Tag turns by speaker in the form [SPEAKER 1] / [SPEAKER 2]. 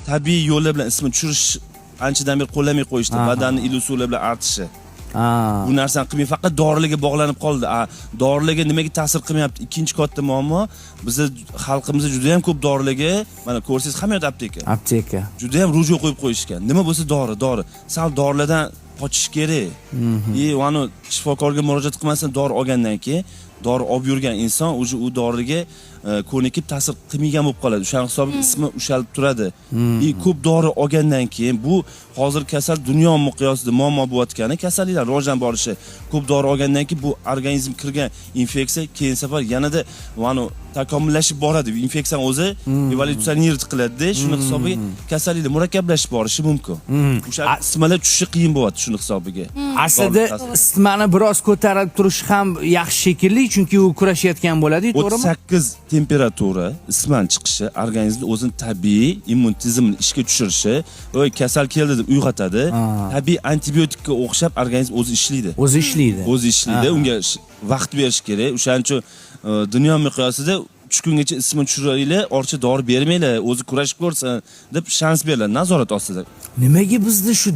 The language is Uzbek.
[SPEAKER 1] Tabiiy yo'llar bilan isitma tushirish anchadan beri qo'llamay qo'yishdi. Badanni iliq suvlar bilan artishi. Bu narsani qilmay, faqat dorilarga bog'lanib qoldi. A dorilarga nimaga ta'sir qilmayapti? Ikkinchi katta muammo, bizni xalqimizda juda ham ko'p dorilarga, mana ko'rsangiz, hamma yoqda apteka.
[SPEAKER 2] Apteka.
[SPEAKER 1] Juda ham ружьё qo'yib qo'yishgan. Nima bo'lsa dori, dori. Sal dorilardan qochish kerak. И anu shifokorga murojaat qilmasdan dori olgandan keyin, dori olib yurgan inson уже u doriga ko'nikib, ta'sir qilmagan bo'lib qoladi. O'shani hisobiga isitma ushalib turadi. И ko'p dori olgandan keyin, bu hozir kasal dunyo miqyosida muammo bo'layotgani, kasalliklar rivojlanib borishi, ko'p dori olgandan keyin bu organizm kirgan infeksiya keyin safar yanada anu takomillashib boradi. Infeksiyani o'zi эволюционировать qiladida, shuni hisobiga kasalliklar murakkablashib borishi mumkin. O'sha isitmalar tushishi qiyin bo'lyapti shuni hisobiga.
[SPEAKER 2] Aslida
[SPEAKER 1] Dori ta'siri.
[SPEAKER 2] Isitmani biroz ko'tarilib turishi ham yaxshi shekilli, chunki u kurashayotgan bo'ladi, to'g'rimi?
[SPEAKER 1] 38 temperatura isitmani chiqishi organizmni o'zini tabiiy immun tizimini ishga tushirishi, "Oy, kasal keldi", deb uyg'otadi. Tabiiy antibiotikka o'xshab organizm o'zi ishlaydi.
[SPEAKER 2] O'zi ishlaydi.
[SPEAKER 1] O'zi ishlaydi, unga vaqt berish kerak. O'shaning uchun dunyo miqyosida 3 kungacha isitma tushiraylik, ortiqcha dori bermanglar, o'zi kurashib ko'rsin, deb shans beriladi nazorat ostida.
[SPEAKER 2] Nimaga bizda shu